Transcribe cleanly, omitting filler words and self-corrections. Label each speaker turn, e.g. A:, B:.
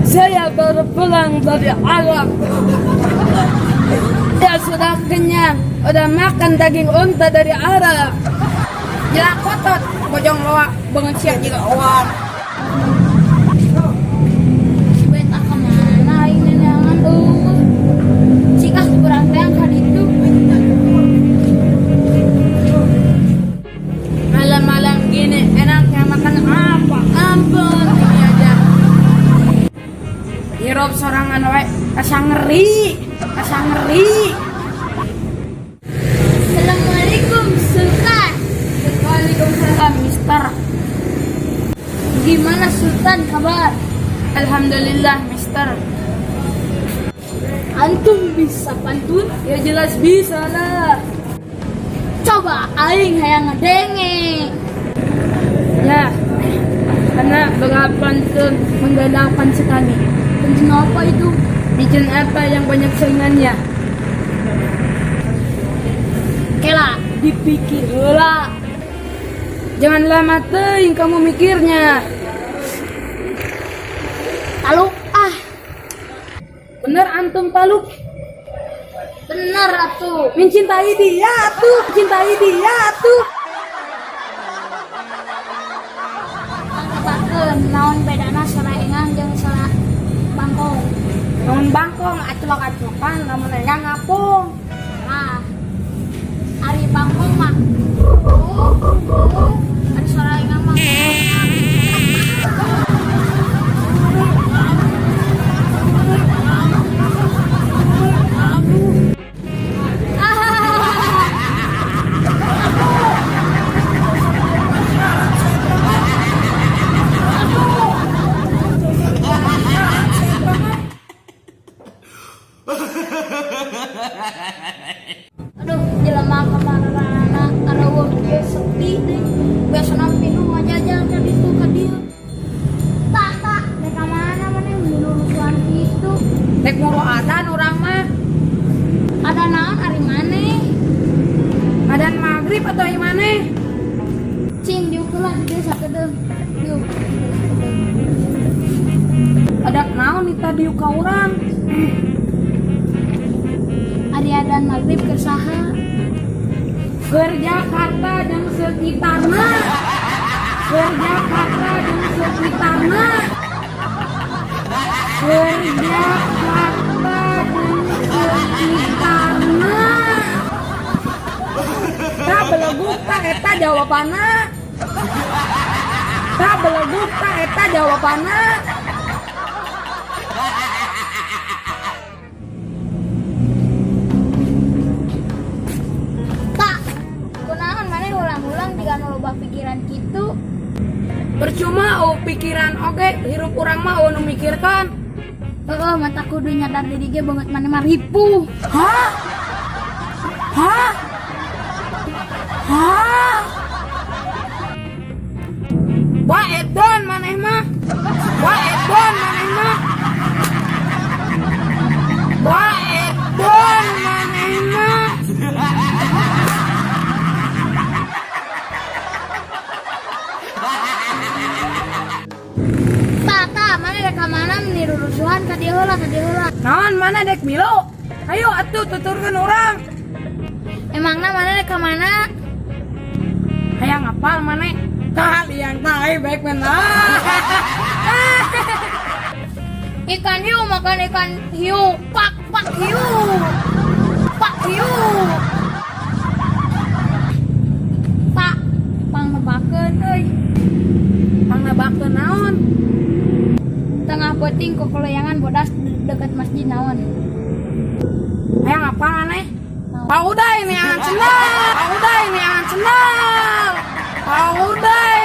A: Saya baru pulang dari Arab. Ya sudah kenyang, udah makan daging unta dari Arab. Ya kotot, bojong loa, bangun siang juga oang.
B: Si beta kemana aing neneangan eueuh. Cik ah kurang teang ka ditu.
A: Malam-malam gini enaknya makan apa? Ampun, ini aja. Hirup sorangan wae, asa ngeri, asa ngeri.
B: Assalamualaikum Sultan.
A: Waalaikumsalam, Mister.
B: Gimana Sultan kabar?
A: Alhamdulillah, Mister.
B: Antum bisa pantun?
A: Ya jelas bisa lah.
B: Coba aing hayang ngedenge.
A: Ya, karena pantun menggalakkan sekali.
B: Pantun apa itu?
A: Bikin apa yang banyak saingannya?
B: Kela, dipikir heula.
A: Jangan lama teuing kamu mikirnya.
B: Taluk ah,
A: Bener antum taluk?
B: Bener atuh.
A: Mencintai dia tuh, mencintai dia tuh.
B: Tebakkeun naon bedana sora engang jeung sora bangkong?
A: Lamun bangkong aclok-aclokan, lamun engang ngapung.
B: Nah, ari bangkong mah oh, ari sora engang mah. Aduh, jelema kamarana areueuh kieu sepi deui. Biasana pinuh ngajajan ka ditu ka dieu. Tah, tah, rek ka mana maneh rusuhan kitu?
A: Rek muru adan urang mah.
B: Ada naon ari maneh?
A: Adan maghrib atau gimana?
B: Cing diuk heula di dieu sakedeung. Diuk.
A: Ada naon nih tadi ka urang?
B: Ari adan maghrib keur saha?
A: Keur Jakarta jeung sekitarna. Keur Jakarta jeung sekitarna. Keur Jakarta jeung sekitarna. Tak beleguk tak eta jawabanna. Tak beleguk tak eta jawabanna.
B: Tak. Kunaon maneh ulang-ulang jiga nu loba pikiran kitu?
A: Percuma oh pikiran oge hirup urang mah oh nu mikirkan.
B: Heeh, mata kudu nyadar diri ge beungeut maneh mah ripuh.
A: Hah? Hah? Hah? Wah edan maneh mah. Wah edan maneh mah. Wah edan maneh mah.
B: Tah, tah, maneh rek ka mana meni rurusuhan ka dieu heula, ka dieu heula.
A: Naon mana dek milu? Ayo atuh tuturkeun urang.
B: Emangna maneh rek ka mana?
A: Hayang apal maneh? Tah liang tae baik bener.
B: Ikan hiu makan ikan hiu, pak pak hiu. Pak hiu. Pak, pangnebakeun euy.
A: Pangnebakeun naon?
B: Tengah peuting kokoloyangan bodas deket masjid naon?
A: Hayang apal maneh? Pak Uday neangan sendal. Pak Uday neangan sendal. Pak Uday